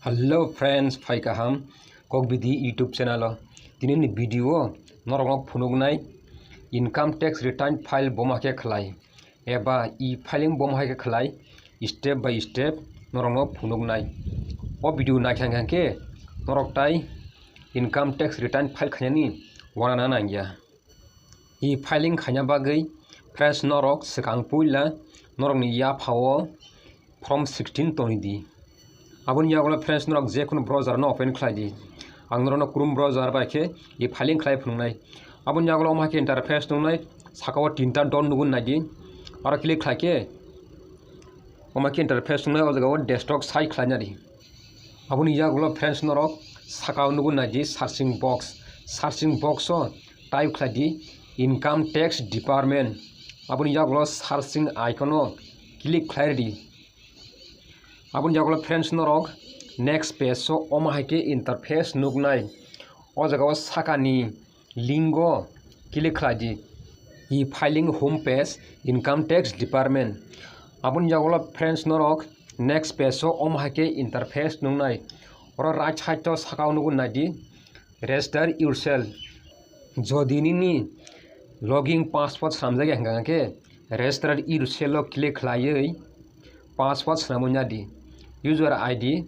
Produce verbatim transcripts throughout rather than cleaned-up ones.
Hello friends, phai kaham Kokbidi YouTube channel o. Tini ni video o norok no phunuknai income tax return file boma khe khlai eba e-filing boma hai khe khlai step by step norok no phunuknai. O video naikha khe norok tai income tax return file khainani wanana nangya. E-filing khaina bagwi friends norok swkang puila norokni yaphao form sixteen toni di. Aboni yagulo friends norok jekunu browser no open khlai di. Ang norokno Chrome browser bai khe e-filing khlai phunuknai. Aboni yagulo omo hai khe interface nuknai, saka o tinta dot nukgo nai di. Aro click khlai khe omo hai khe interface nuknai, o jaga o desktop site khlaina di. Aboni yagulo friends norok saka o nukgo nai di searching box. Searching box o type khlai di income tax department. Aboni yagulo searching icon o click khlai di. Aboni yagulo friends norok next page o omo hai khe interface nuknai. O jaga o sakani link o click khlai di, e-filing home page, income tax department. Aboni yagulo friends norok next page o omo hai khe interface nuknai. Oro right side o saka o nukgo nai di, register yourself. Jodi nini login password swnamjak ya hwnkha khe register yourself o click khlaiwi password swnamwi nadi. User I D,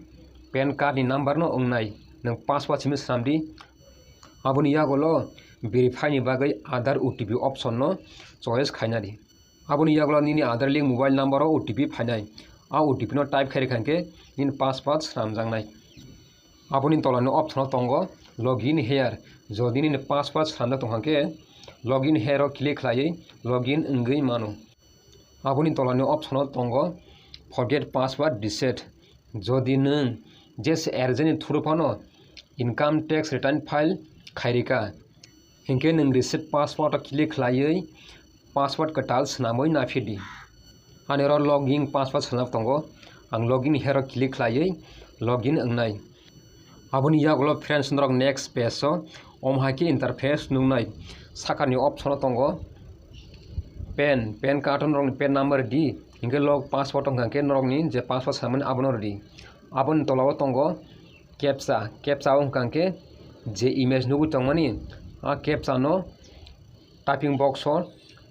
pan card ni number no wngnai, nwng password simi swnam di. Aboni yagulo verify ni bagwi Aadhaar O T P option no choice khaina di. Aboni yagulo nini Aadhaar link mobile number o O T P phainai. A O T P no type khai rikha khe nini password swnamjaknai. Aboni tolani option o tongo login here. Jodi nini password swnamjak tongkha khe login here o click khlaiwi login wngwi mano. Aboni tolani option o tongo forget password reset. Jodi nwng jesa urgent ni through phano income tax return file khairika, hinkhe nwng reset password o click khlaiwi password kwtal swnamwi naphidi. Ani oro login password swnam tongo, ang login here o click khlaiwi login wngnai. Aboni yagulo friends norok next page o omo hai khe interface nuknai. Sakani option o tongo pan, pan card o norokni pan number di, hinkhe log password wngkha khe norokni je password swnamani abono rwdi. Aboni tola o tongo captcha, captcha wngkha khe je image nugwi tongmani a captcha no typing box o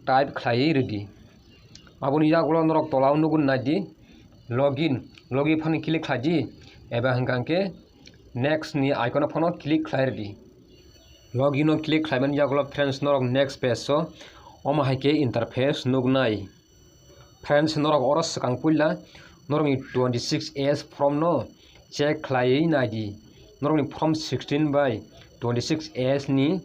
type khlaiwi rwdi. Aboni yagulo norok tola o nugwi nai di login, login phano click khlai di eba hwnkha khe next ni icon o phano click khlai rwdi. Login o click khlaimani yagulo friends norok next page o omo hai khe interface nuknai. Friends norok oro swkang puila norokni twenty six S form no check khlaiwi nai di. Norokni form sixteen bai twenty six S ni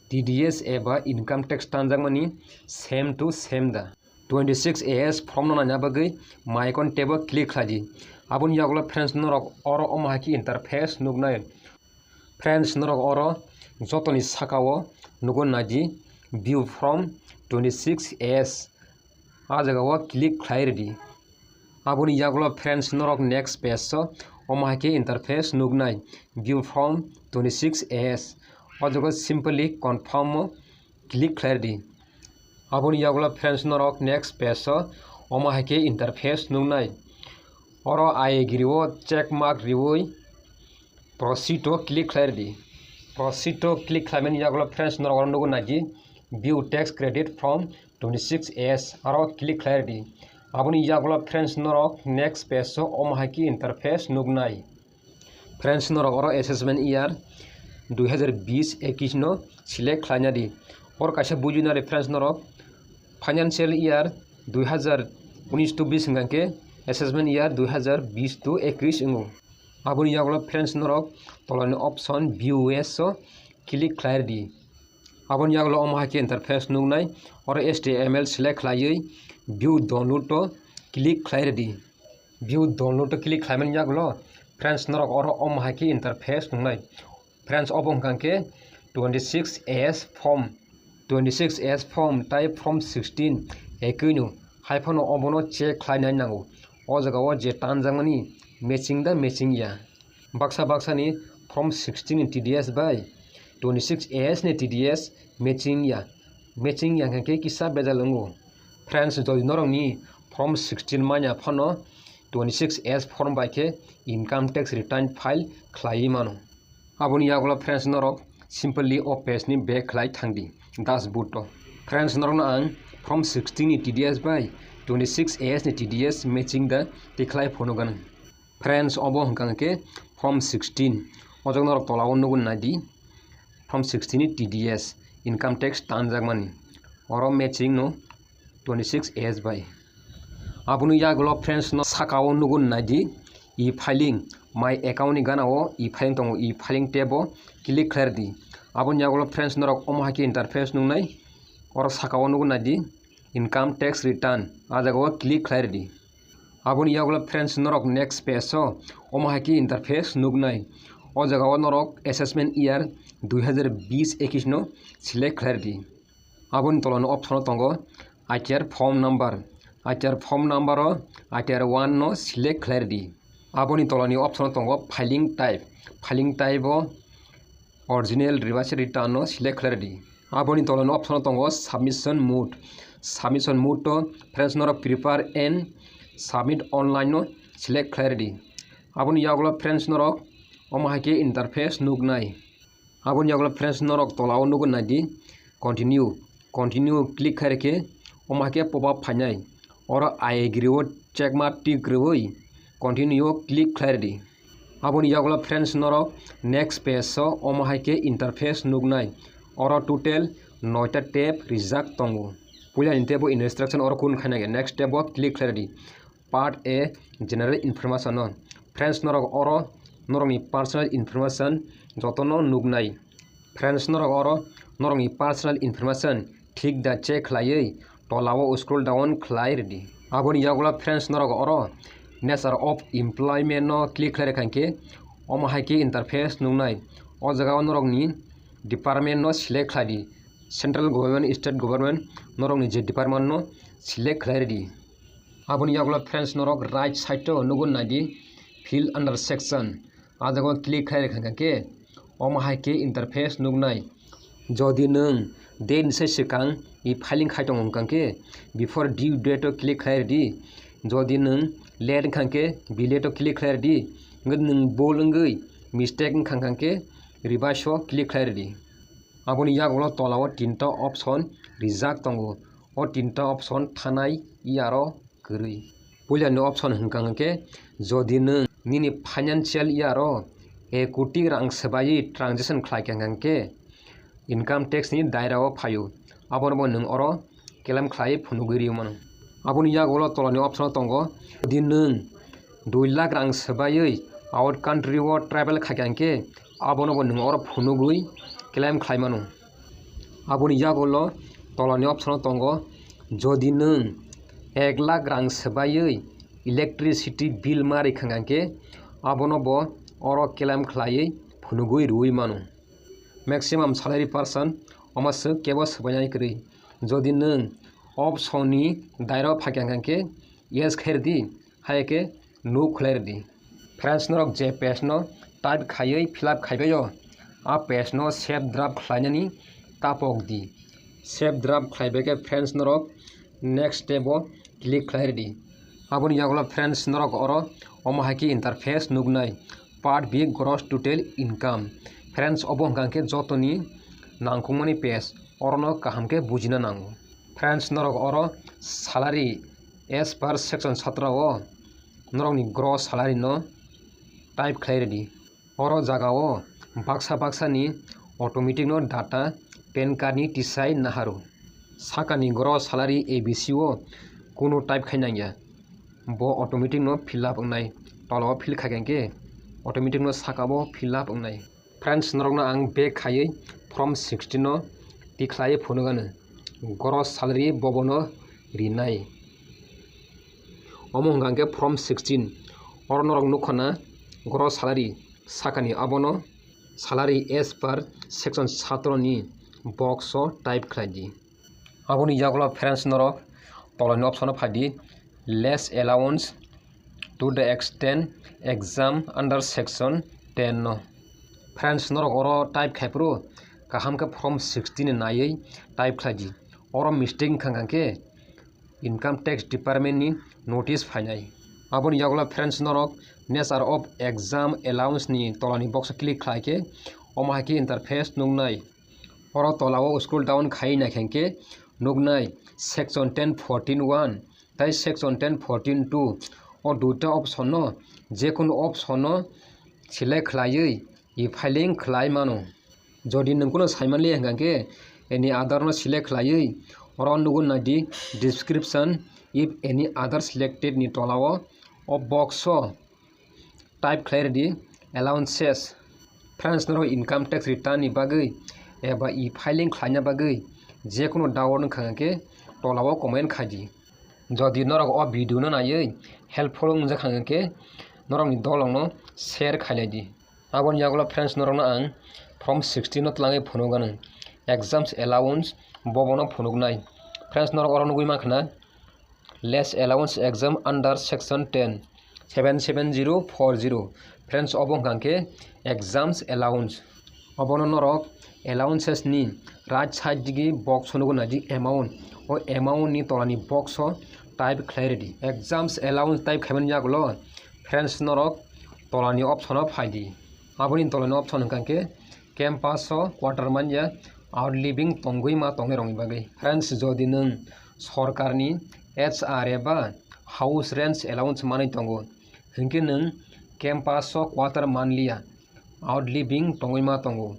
T D S eba income tax tanjakmani same to same da. Twenty six A S form no naina bagwi my account tab o click khlai di. Aboni yagulo friends norok oro omo hai khe interface nuknai. Friends norok oro jotoni saka o nukgo nai di view form twenty six A S. A jaga o click khlai rwdi. Aboni yagulo friends norok next page o omo hai khe interface nuknai view form twenty six A S. O jaga o simply confirm o click khlai rwdi. Aboni yagulo friends norok next page o omo hai khe interface nuknai. Oro I agree o check mark riwi proceed o click khlai rwdi. Proceed o click khlaimani yagulo friends norok oro nukgo nai di view tax credit from twenty six A S, aro click khlai rwdi. Aboni yagulo friends norok next page o omo hai khe interface nuknai. Friends norok oro assessment year dui hazar bish ekish no select khlaina di. Oro kaisa buju nai di friends norok financial year dui hazar unis to bish hwnkha khe assessment year dui hazar bish to ekish wngo. Aboni yagulo friends norok tolani option view waste o click khlai rwdi. Aboni yagulo omo hai khe interface nuknai, oro H T M L select khlaiwi view download o click khlai rwdi. View download o click khlaimani yagulo friends norok oro omo hai khe interface nuknai. Friends obo hwnkha khe twenty six A S form, twenty six A S form tai form sixteen ekwi no, hai phano obono check khlainai nango. O jaga o je tanjakmani matching da matching ya. Baksa baksa ni form sixteen ni T D S bai twenty six A S ni T D S matching ya. Matching ya hwnkha khe kisa bejal wngo. Friends, jodi norokni form sixteen manya phano twenty six S form bai khe income tax return file khlaiwi mano. Aboni yagulo friends norok simply o page ni back khlai thangdi dashboard o. Friends norokno ang form sixteen ni T D S bai twenty six A S ni T D S matching da tikhlai phunukgano. Friends obo hwnkha khe form sixteen. O jaga norok tola o nugwi naidi. Form sixteen ni T D S income tax tanjakmani. Oro matching no twenty six A S bai. Aboni yagulo friends no saka o nugwi naidi e-filing, my account ni gana o e-filing tongo, e-filing tab o click khlai rwdi. Aboni yagulo friends norok omo hai khe interface nuknai. Oro saka o nugwi naidi income tax return, a jaga o click khlai rwdi. Aboni yagulo friends norok next page o omo hai khe interface nuknai. O jaga o norok assessment year dui hazar bis ekis no select khlai rwdi. Aboni tolani option o tongo I T R form number. I T R form number o I T R one no select khlai rwdi. Aboni tolani option o tongo filing type. Filing type o original revised return no select khlai rwdi. Aboni tolani option o tongo submission mode. Submission mode o friends norok prepare and submit online no select khlai rwdi. Aboni yagulo friends norok omo hai khe interface nuknai. Aboni yagulo friends norok tola o nugwi naidi continue. Continue click khai rwkhe omo hai khe pop up phainai. Oro I agree o check mark tick rwui continue o click khlai rwdi. Aboni yagulo friends norok next page o omo hai khe interface nuknai. Oro total noita tab rijak tongo. Puilani tab o instruction oro kun khaina khe next tab o click khlai rwdi. Part A, general information o. Friends norok oro norokni personal information jotono nuknai. Friends norok oro norokni personal information thik da check khlaiwi tola o scroll down khlai rwdi. Aboni yagulo friends norok oro nature of employment no click khlai rwkha khe omo hai khe interface nuknai. O jaga o norokni department no select khlai di. Central government, state government norokni je department no select khlai rwdi. Aboni yagulo friends norok right side o nugwi naidi fill under section. A jaga o click khai rwkha khe omo hai khe interface nuknai. Jodi nwng date ni sai swkang e-filing khai tongo hwnkha khe before due date o click khai rwdi. Jodi nwng late wngkha khe be late o click khai rwdi. Hwnkhe nwng bol wngwi mistake wngkha khe revise o click khai rwdi. Aboni yagulo tola o tinta option rijak tongo. O tinta option thanai yaro kwrwi. Puilani option hwnkha hwnkhe jodi nwng nini financial year o ek koti rang swbaiwi transaction khlaikha hwnkha hwnkhe income tax ni daira o phaio. Abono bo nwng oro claim khlai phunugwi rw mano. Aboni yagulo tolani option o tongo, jodi nwng dui lakh rang swbaiwi out country o travel khaikha hwnkhe abono bo nwng oro phunugwi claim khlai mano. Aboni yagulo tolani option o tongo, jodi nwng ek lakh rang swbaiwi electricity bill ma rwkha hwnkha hwnkhe abono bo oro claim khlaiwi phunugwi rwui mano. Maximum salary person omo swk kebo swbainani kwrwi. Jodi nwng option ni daira o phaikha hwnkha hwnkhe yes khairwdi, hai khe no khwlairwdi. Friends norok je page no type khaiwi fill up khaibaio, a page no save draft khlainani tapok di. Save draft khlaibai khe friends norok next step o click khlai rwdi. Aboni yagulo friends norok oro omo hai khe interface nuknai, part B gross total income. Friends obo hwnkha khe jotoni nangkukmani page, orono kaham khe bujina nango. Friends norok oro salary as per section satro o norokni gross salary no type khlai rwdi. Oro jaga o baksa baksa ni automatic no data pan card ni tisai naharu. Saka ni gross salary A B C o kunu type khai nangya. Bo automatic no fill up wngnai. Tola o fill khai khe automatic no saka bo fill up wngnai. Friends norok no ang back khaiwi form sixteen no tikhlai phunukgano. Gross salary bobono rinai. Omo hwnkha hwnkhe form sixteen. Oro norok nukha na gross salary sakani abono salary as per section satro ni box o type khlai di. Aboni yagulo friends norok tolani option o phai di less allowance to the extent exam under section ten no. Friends norok oro type khai phuru kaham khe form sixteen ni naiwi type khlai di. Oro mistake wngkha hwnkha khe income tax department ni notice phainai. Aboni yagulo friends norok nature of exam allowance ni tolani box o click khlai khe omo hai khe interface nuknai. Oro tola o scroll down khai nai khe hwnkhe nuknai section ten fourteen one tai section ten fourteen two. O duita option no jekunu option no select khlaiwi e-filing khlai mano. Jodi nwng kunu saimanliya hwnkha khe any other no select khlaiwi oro nugo naidi description if any other selected ni tola o o box o type khlai rwdi allowances. Friends, norok income tax return ni bagwi eba e-filing khlaina bagwi jekunu doubt wngkha hwnkhe tola o comment khaidi. Jodi norok o video no naiwi helpful wngjak hwnkhe norokni dolong no share khailai di. Aboni yagulo friends norokno ang form sixteen no twlangwi phunukgano, exams allowance bobono phunuknai. Friends norok oro nugwi mankha na less allowance exam under section ten seven seven zero four zero. Friends obo hwnkha khe exams allowance. Obono norok allowances ni right side digi box o nugo naidi amount. O amount ni tolani box o type khlai rwdi. Exams allowance type khaimani yagulo friends norok tolani option o phaidi. Aboni tolani option hwnkha khe campus o quarter manya outliving tongwi ma tongnai rokni bagwi. Friends, jodi nwng sorkarni H R A ba house rent allowance manwi tongo hwnkhe nwng campus o quarter manliya, outliving tongwi ma tongo.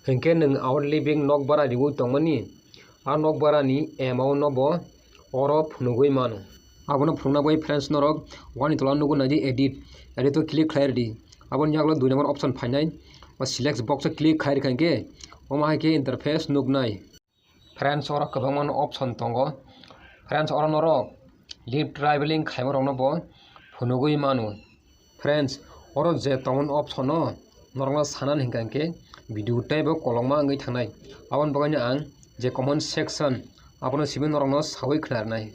Hwnkhe nwng outliving nokbara riwi tongmani, a nokbarani amount no bo oro phunugwi mano. Abono phunukna bagwi friends norok wani tola nugo naidi edit, edit o click khlai rwdi. Aboni yagulo dui number option phainai, o select box o click khai rwkha hwnkhe omo hai khe interface nuknai. Friends, oro kwbangma option tongo. Friends, oro norok leave traveling khaima rokno bo phunugwi mano. Friends, oro je tongmani option no norokno sanani hwnkha hwnkhe video teibo kolokma wngwi thangnai. Aboni bagwino ang je comment section abono simi norokno sawi khna rwnai.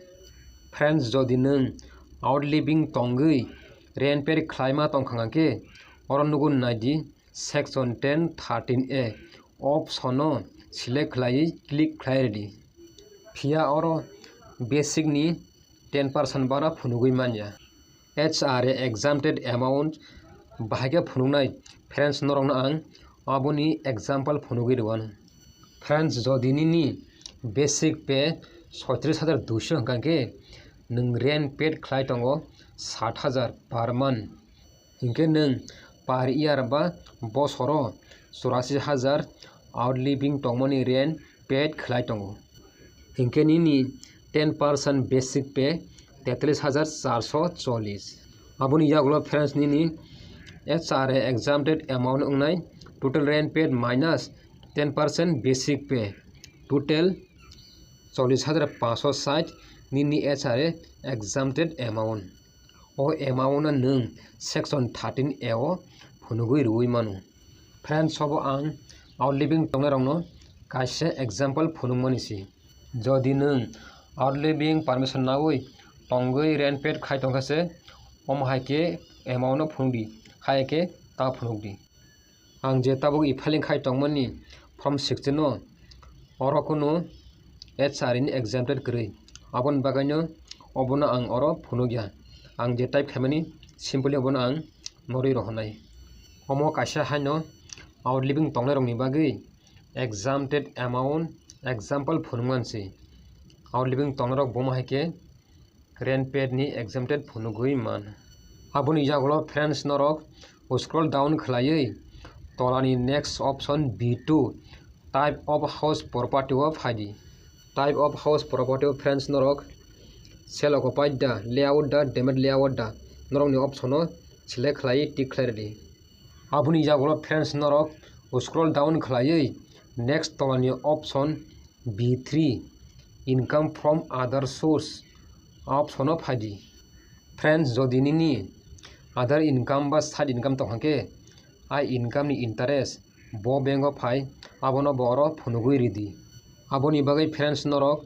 Friends, jodi nwng outliving tongwi rent paid khlaima tongkha hwnkhe oro nugo naidi section ten thirteen A option no select khlaiwi click khlai rwdi. Phiya oro basic ni ten percent bara phunugwi manya. H R A exempted amount bahai khe phunuknai friends norokno ang aboni example phunugwi rwano. Friends, jodi nini basic pay soitris hajar duiso hwnkha khe nwng rent paid khlai tongo sat hajar per month. Hinkhe nwng per year ba bosoro churasi hajar outliving tongmani rent paid khlai tongo. Hinkhe nini ten percent basic pay tetris hajar charso chollis. Aboni yagulo friends nini H R A exempted amount wngnai total rent paid minus ten percent basic pay, total chollis hajar paanso sait nini H R A exempted amount. O amount no nwng section thirteen A o phunugwi rwui mano. Friends, obo ang outliving tongnai rokno kaisa example phunukmani si. Jodi nwng outliving permission naui tongwi rent paid khai tongkha se, omo hai khe amount no phunukdi, hai khe ta phunukdi. Ang je tabuk e-filing khai tongmani form sixteen no, oro kunu H R A ni exempted kwrwi, aboni bagwino obono ang oro phunukya. Ang je type khaimani simply obono ang norwi rohornai. Omo kaisa haino outliving tongnairokni bagwi exempted amount example phunukmansi. Outliving tongnairok bomo hai khe rent paid ni exempted phunugwi man. Aboni yagulo friends norok scroll down khlaiwi tolani next option B two type of house property o phaidi. Type of house property o friends norok sale occupied da, layout da, damaged layout da, norokni option o select khlaiwi tick khlai rwdi. Aboni yagulo friends norok scroll down khlaiwi next tolani option B three, income from other source option o phaidi. Friends, jodi nini other income ba side income tongkha khe, a income ni interest bo bank o phai, abono bo oro phunugwi ridi. Aboni bagwi friends norok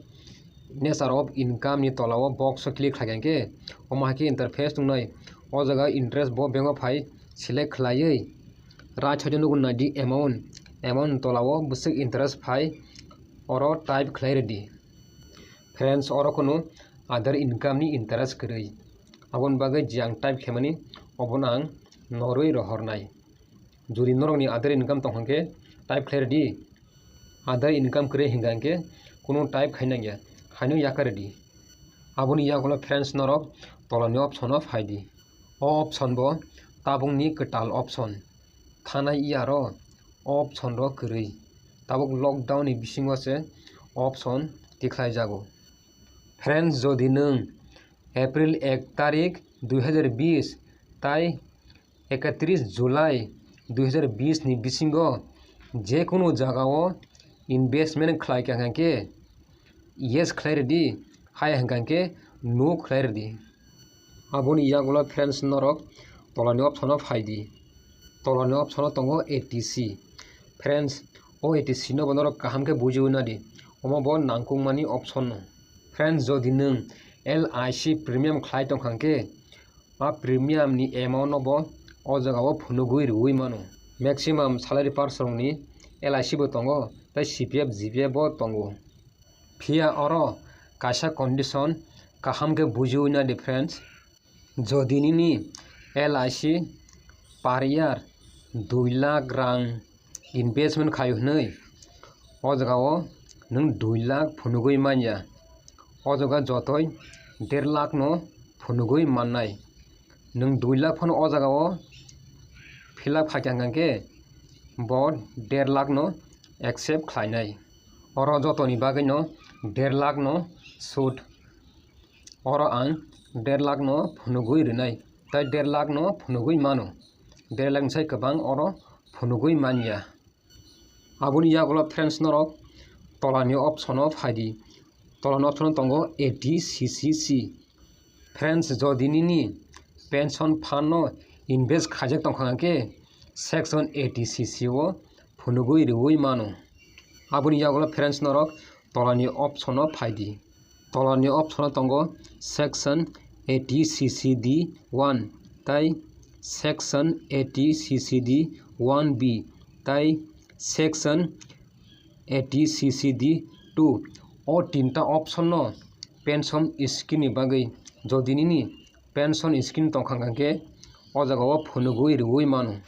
nature of income ni tola o box o click khlai khe, omo hai khe interface tongnai. O jaga interest bo bank o phai select khlaiwi right side o nugo naidi amount, amount ni tola o bwswk interest phai oro type khlai ridi. Friends, oro kunu other income ni interest kwrwi. Aboni bagwi je ang type khaimani, obono ang norwi rohornai. Jodi norokni other income tongkha khe type khlai rwdi. Other income kwrwi hinkha khe kunu type khai nangya, haino yakardi. Aboni yagulo friends norok tolani option o phaidi. O option bo tabukni kwtal option. Thanai yaro o option ro kwrwi. Tabuk lockdown ni bisingo se option tikhlai jago. Friends, jodi nwng April ek tarik dui hazar bis tai ekatris July dui hazar bis ni bisingo je kunu jagao investment khlai kha khe yes khlai rwdi, haya hinkha khe no khlai rwdi. Aboni yagulo friends norok tolani option o phaidi. Tolani option o tongo A T C. Friends, o A T C no bo norok kaham khe bujiwi nadi. Omo bo nangkukmani option no. Friends, jodi nwng L I C premium khlai tongkha khe, a premium ni amount no bo o jaga o phunugwi rwui mano. Maximum salary person ni L I C bo tongo, tei C P F, G P F bo tongo. Phiya oro kaisa condition kaham khe bujiwi nadi friends. Jodi nini L I C per year dui lakh rang investment khai hwnwi, o jaga o nwng dui lakh phunugwi manya. O jaga jotoi der lakh no phunugwi mannai. Nwng dui lakh phano o jaga o fill up khai kha khe bo der lakh no accept khlainai. Oro jotoni bagwi no der lakh no sud. Oro ang der lakh no phunugwi rwnai, tai der lakh no phunugwi mano. Der lakh ni sai kwbang oro phunugwi manya. Aboni yagulo friends norok tolani option o phaidi. Tolani option o tongo A T C C C. Friends, jodi nini pension fund no invest khaijak tongkha khe section A T C C o phunugwi rwui mano. Aboni yagulo friends norok tolani option o phaidi. Tolani option o tongo section A T C C D one tai section A T C C D one B tai section A T C C D two. O tinta option no pension scheme ni bagwi, jodi nini pension scheme tongkha khe o jaga o phunugwi rwui mano.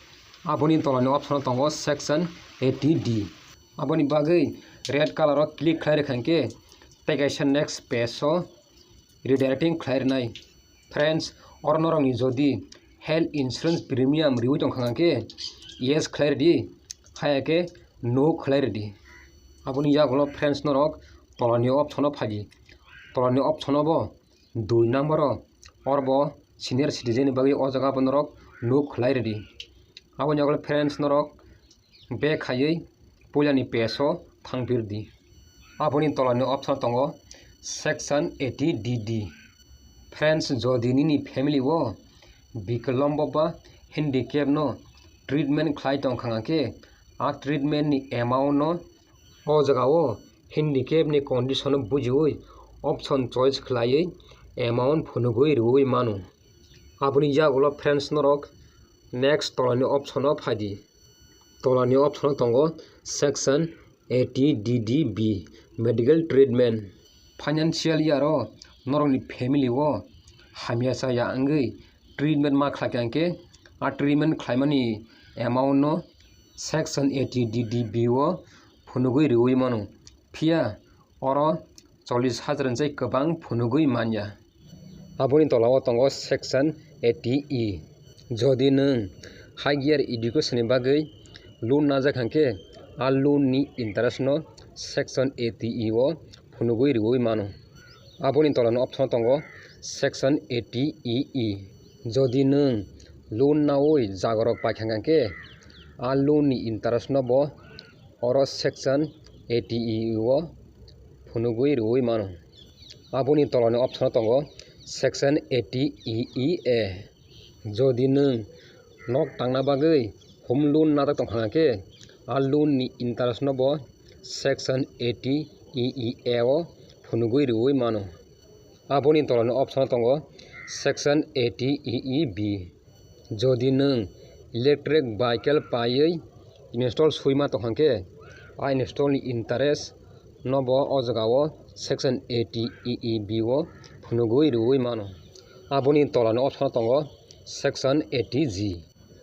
Aboni tolani option o tongo section A T D. Aboni bagwi red color o click khlai rwkha khe tei kaisa next page o redirecting khlai rwnai. Friends, oro norokni jodi health insurance premium riwi tongkha khe yes khlai rwdi, haya khe no khlai rwdi. Aboni yagulo friends norok tolani option o phaidi. Tolani option o bo dui number o, oro bo senior citizen ni bagwi o jaga bo norok no khlai rwdi. Aboni yagulo friends norok back khaiwi puilani page o thangpirdi. Aboni tolani option tongo section eighty D D. Friends, jodi nini family o bikolombo ba handicap no treatment khlai tongkha khe, a treatment ni amount no o jaga o handicap ni condition no bujiwi option choice khlaiwi amount phunugwi rwui mano. Aboni yagulo friends norok next tolani option o phaidi. Tolani option o tongo section eighty D D B, medical treatment. Financial year o norokni family o hamya chaya wngwi treatment ma khlai kha khe, a treatment khlaimani amount no section eighty D D B o phunugwi rwui mano. Phiya oro chollish hajar ni chai kwbang phunugwi manya. Aboni tola o tongo section eighty E. Jodi nwng higher education ni bagwi loan najak hwnkhe, a loan ni interest no section eighty E o phunugwi rwui mano. Aboni tola ni option o tongo section eighty E E. Jodi nwng loan naui jaga rok paikha hwnkhe, a loan ni interest no bo oro section eighty E E o phunugwi rwui mano. Aboni tolani option o tongo section eighty E E A. Jodi nwng nok tangna bagwi home loan najak tongkha khe, a loan ni interest no bo section eighty E E A o phunugwi rwui mano. Aboni tolani option o tongo section eighty E E B. Jodi nwng electric vehicle paiwi install swima tongkha khe, a install ni interest no bo o jaga o section eighty E E B o phunugwi rwui mano. Aboni tolani option tongo section eighty G.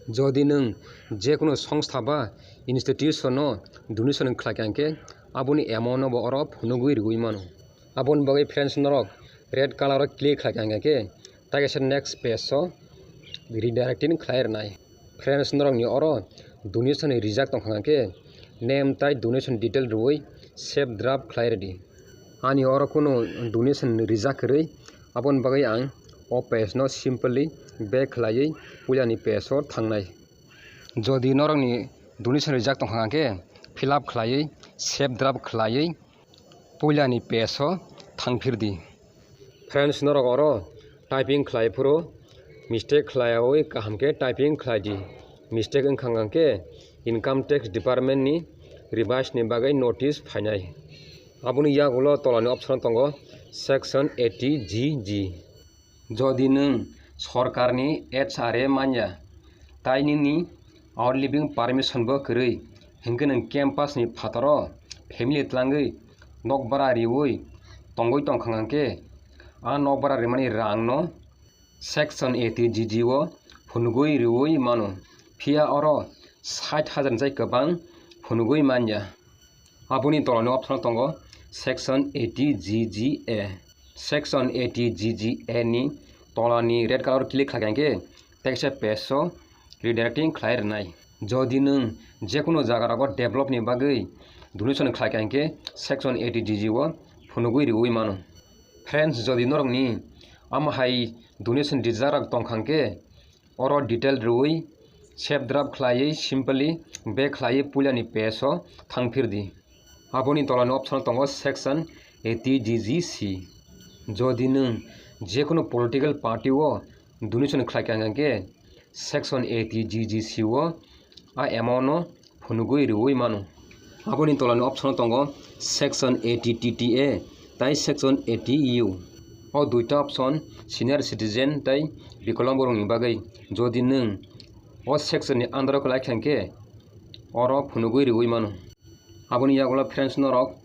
Jodi nwng jekunu songstha ba institution no donation khlai kha hwnkhe, aboni amount no bo oro phunugwi riwi mano. Aboni bagwi friends norok red color o click khlai kha hwnkhe, tai kaisa next page o redirecting khlai rwnai. Friends norokni oro donation rijak tongkha hwnkhe, name tai donation detail rwui save draft khlai rwdi. Ani oro kunu donation rijak kwrwi, aboni bagwi ang o page no simply back khlaiwi puilani page o thangnai. Jodi norokni donation rijak tongkha hwnkhe, fill up khlaiwi save draft khlaiwi puilani page o thangphirdi. Friends, norok oro typing khlai phuru mistake khlaiwi kaham khe typing khlai di. Mistake wngkha hwnkhe income tax department ni revise ni bagwi notice phainai. Aboni yagulo tolani option tongo section eighty G G. Jodi nwng sorkarni H R A manya, tai nini outliving permission bo kwrwi, hinkhe nwng campus ni phataro family twlangwi nokbara riwi tongwi tongkha hwnkhe, a nokbara rimani rangno section eighty G G o phunugwi riwi mano, phiya oro sait hajar ni chai kwbang phunugwi manya. Aboni tolani option tongo section eighty G G A. Section eighty G G A ni tolani red color click khlai kha hwnkhe, teisa page o redirecting khlai rwnai. Jodi nwng jekunu jaga rogo develop ni bagwi donation khlai kha hwnkhe, section eighty G G o phunugwi riwi mano. Friends, jodi norokni amo hai donation rijak rok tongkha hwnkhe, oro detail rwui save draft khlaiwi simply back khlaiwi puilani page o thangphirdi. Aboni tolani option tongo section eighty G G C. Jodi nwng jekunu political party o donation khlai kha hwnkhe, section eighty G G C o a amount no phunugwi riwi mano. Aboni tolani option tongo section eighty T T A tai section eighty U. O duita option senior citizen tai bikolomborokni bagwi. Jodi nwng o section ni under o kwlai kha hwnkhe, oro phunugwi riwi mano. Aboni yagulo friends, norok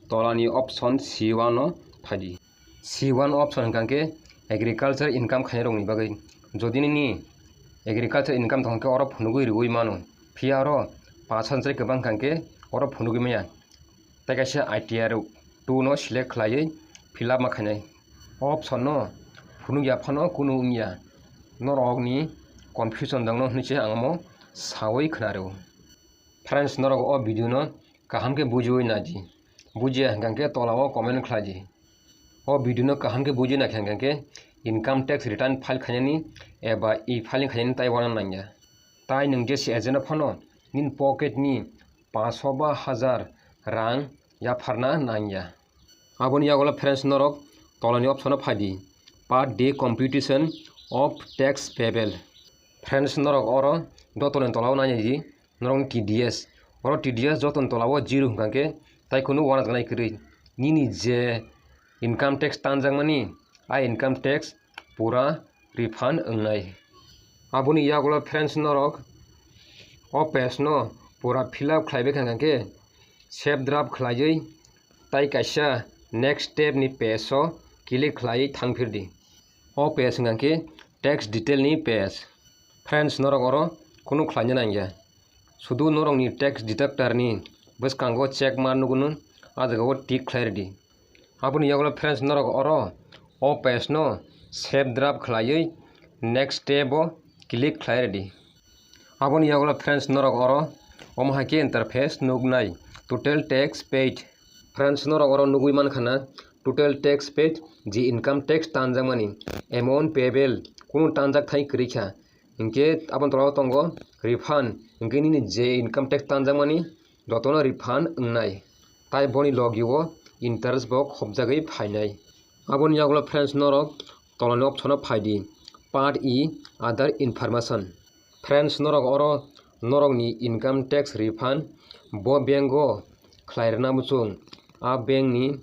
tolani option C one o phaidi. C one option hwnkha khe agriculture income khainai rokni bagwi. Jodi nini agriculture income tong khe oro phunugwi riwi mano. Phiya oro pash hajar kwbang hwnkha khe oro phunugwi maya. Tai kaisa I T R two no select khlaiwi fill up ma khainai. O option no phunuk ya phano kunu wngya. Norokni confusion dangno hwnwi se ang omo sawi khna rw. Friends, norok o video no kaham khe bujiwi naidi. Bujiya hwnkha khe tola o comment khlai di. O video no kaham khe buji naikha hwnkha khe income tax return file khainani eba e-filing khainani tai uanna nangya. Tai nwng je se agent no phano nini pocket ni paanch sho ba hajar rang yapharna nangya. Aboni yagulo friends, norok tolani option o phaidi, part D computation of tax payable. Friends, norok oro dotoni tola o nainai di, norokni T D S. Oro T D S jotoni tola o zero hwnkha khe tai kunu uanajak nai kwrwi. Nini je income tax tanjakmani, a income tax pura refund wngnai. Aboni yagulo friends, norok o page no pura fill up khlaibai kha hwnkha khe save draft khlaiwi tai kaisa next step ni page o click khlaiwi thangphirdi. O page hwnkha khe tax detail ni page. Friends, norok oro kunu khlaina nangya. Sudu norokni tax deductor ni bwskango check mark nukunu, a jagao tick khlai rwdi. Aboni yagulo friends, norok oro o page no save draft khlaiwi next step o click khlai rwdi. Aboni yagulo friends, norok oro omo hai khe interface nuknai, total tax paid. Friends, norok oro nugwi mankha na total tax paid, je income tax tanjakmani, amount payable, kunu tanjak thai kwrwi kha. Hinkhe aboni tola o tongo refund, hinkhe nini je income tax tanjakmani jotono refund wngnai. Tai boni logi o interest bo khopjagwi phainai. Aboni yagulo friends, norok tolani option o phaidi, part E, other information. Friends, norok oro norokni income tax refund bo bank o khlai rwna muchung, a bank ni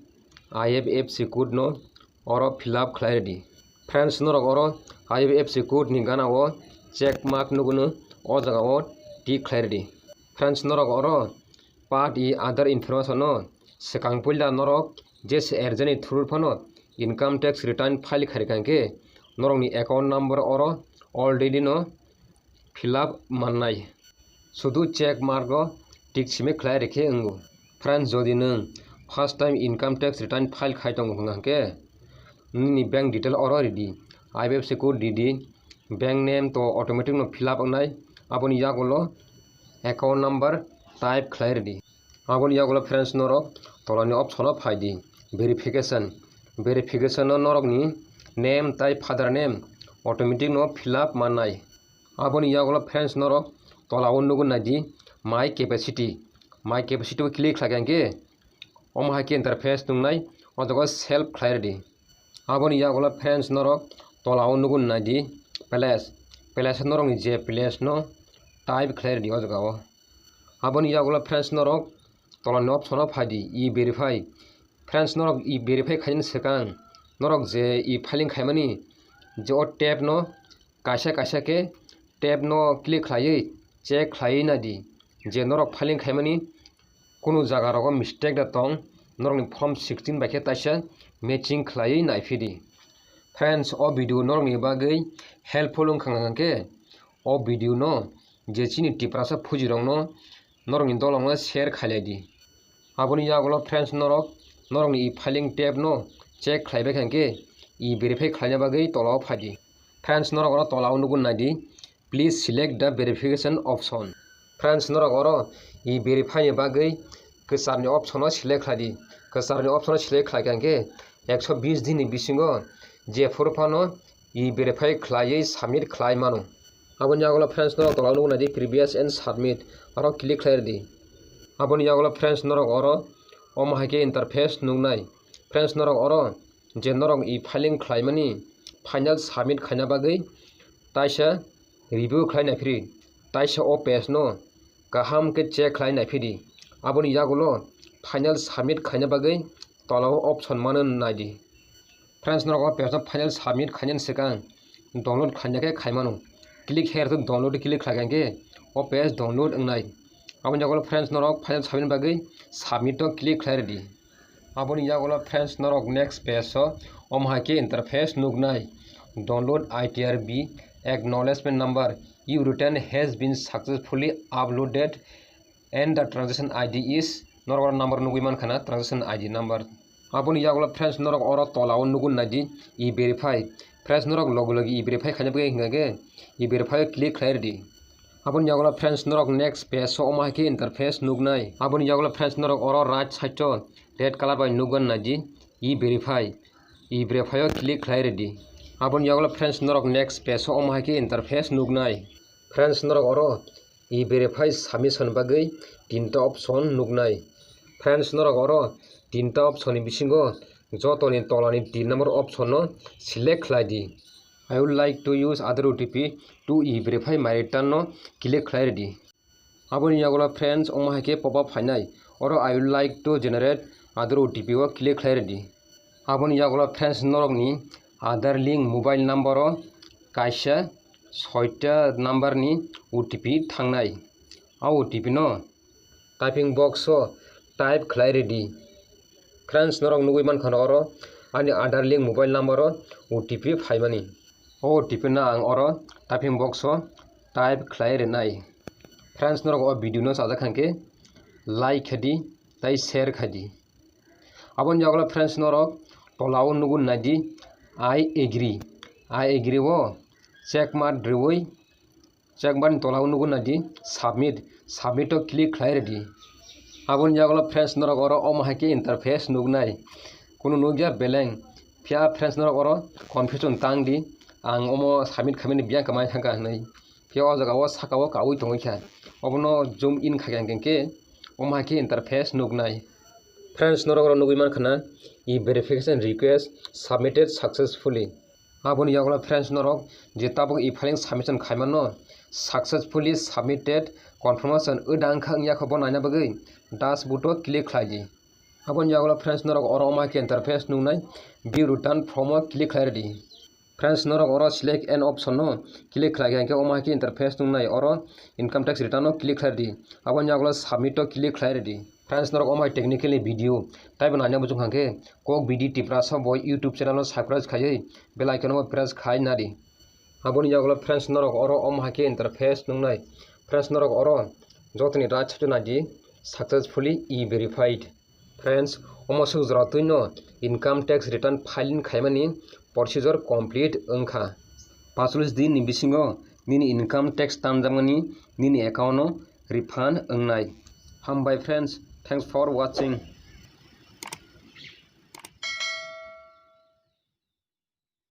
I F S C code no oro fill up khlai rwdi. Friends, norok oro I F S C code ni gana o check mark nukunu, o jaga o tick khlai rwdi. Friends, norok oro part E other information no swkang puila norok je se agent ni through phano income tax return file khairikha hwnkhe, Norokni account number oro already no fill up mannai. Sudu check mark o tik simi khlai rikhe wngo. Friends, jodi nwng first time income tax return file khai tongo hwnkha hwnkhe, nini bank detail oro ridi. I F S C code ridi, bank name to automatic no fill up wngnai. Aboni yagulo account number type khlai ridi. Aboni yagulo friends norok tolani option o phaidi verification. Verification o norokni name tai father name automatic no fill up mannai. Aboni yagulo friends norok tola o nugwi naidi my capacity. My capacity o click khlai khe omo hai khe interface nungnai, o jaga self khlai ridi. Aboni yagulo friends norok tola o nugwi naidi place. Place norokni je place no type khlai ridi o jaga o. Aboni yagulo friends norok tolani option o phaidi e-verify. Friends norok e-verify khainani swkang norok je e-filing khaimani je o tab no kaisa kaisa khe tab no click khlaiwi check khlaiwi naidi je norok filing khaimani kunu jaga rogo mistake da tong, norokni form sixteen bai khe taisa matching khlaiwi naiphidi. Friends, o video norokni bagwi helpful wngkha hwnkha khe o video no je chini Tiprasa phujirokno norokni dolongno share khailai di. Aboni yagulo friends norok norokni e-filing tab no check khlaibai kha hwnkhe e-verify khlaina bagwi tola o phaidi. Friends norok oro tola o nugwi naidi, please select the verification option. Friends norok oro e-verify ni bagwi kwcharni option o select khlai di. Kwcharni option o select khlai kha hwnkhe ekso bis din ni bisingo jephuru phano e-verify khlaiwi submit khlai mano. Aboni yagulo friends norok tola o nugwi naidi previous and submit, aro click khlai ridi. Aboni yagulo friends norok oro omo hai khe interface nuknai. Friends norok oro je norok e-filing khlaimani final submit khaina bagwi taisa review khlai naiphiri, taisa o page no kaham khe check khlai naiphidi. Aboni yagulo final submit khaina bagwi tola o option mano naidi. Friends norok o page no final submit khainani swkang download khaina khe khaimano. Click here to download click khlai kha hwnkhe o page download wngnai. Aboni yagulo friends norok final submit bagwi submit o click khlai ridi. Aboni yagulo friends norok next page o omo hai khe interface nuknai. Download I T R B acknowledgement number, your return has been successfully uploaded and the transaction I D is, norok oro number nugwi mankha na, transaction I D number. Aboni yagulo friends norok oro tola o nugwi naidi e-verify. Friends norok logi logi e-verify khaina bagwi hwnkha khe e-verify o click khlai ridi. Aboni yagulo friends norok next page o omo hai khe interface nuknai. Aboni yagulo friends norok oro right side o red color bai nukgwi naidi e-verify. E-verify o click khlai ridi. Aboni yagulo friends norok next page o omo hai khe interface nuknai. Friends norok oro e-verify submission bagwi tinta option nuknai. Friends norok oro tinta option ni bisingo jotoni tolani tin number option no select khlai di. I would like to use Aadhaar O T P to e-verify my return no click khlai ridi. Aboni yagulo friends omo hai khe pop up phainai, oro I would like to generate Aadhaar O T P o click khlai ridi. Aboni yagulo friends norokni Aadhaar link mobile number o kaisa soita number ni O T P thangnai. A O T P no typing box o type khlai ridi. Friends norok nugwi mankha oro ani Aadhaar link mobile number o O T P phaimani. O O T P no ang oro typing box o type khlai rinai. Friends norok o video no chajak kha hwnkhe like khe di tei share khe di. Aboni yagulo friends norok tola o nugwi naidi I agree. I agree o check mark riwi check mark ni tola o nugwi naidi submit. Submit o click khlai ridi. Aboni yagulo friends norok oro omo hai khe interface nuknai. Kunu nukya beleng. Phiya friends norok oro confusion tang di. Ang omo submit khaimani biyang kamai thangkha hinwi. Phiya o jaga o saka o kaui tongwi kha. Obono zoom in kha khe hwnkhe omo hai khe interface nuknai. Friends norok oro nugwi mankha na e-verification request submitted successfully. Aboni yagulo friends norok je tabuk e-filing submission khaimano successfully submitted confirmation wngya kha wngya kha bo naina bagwi dashboard o click khlai di. Aboni yagulo friends norok oro omo hai khe interface nuknai view return form o click khlai ridi. Friends norok oro select an option no click khlai kha hwnkhe omo hai khe interface nuknai oro income tax return o click khlai ridi. Aboni yagulo submit o click khlai ridi. Friends, norok omo hai technical ni video taibo naina muchung kha khe Kok B D Tiprasa bo YouTube channel no subscribe khaiwi bell icon no press khai nadi. Aboni yagulo friends, norok oro omo hai khe interface nungnai. Friends, norok oro jotoni right side o naidi successfully e-verified. Friends, omo swk jora twino income tax return filing khaimani procedure complete wngkha. Pachulis din ni bisingo nini income tax tamjakmani nini account o refund wngnai. Hambai friends, thanks for watching.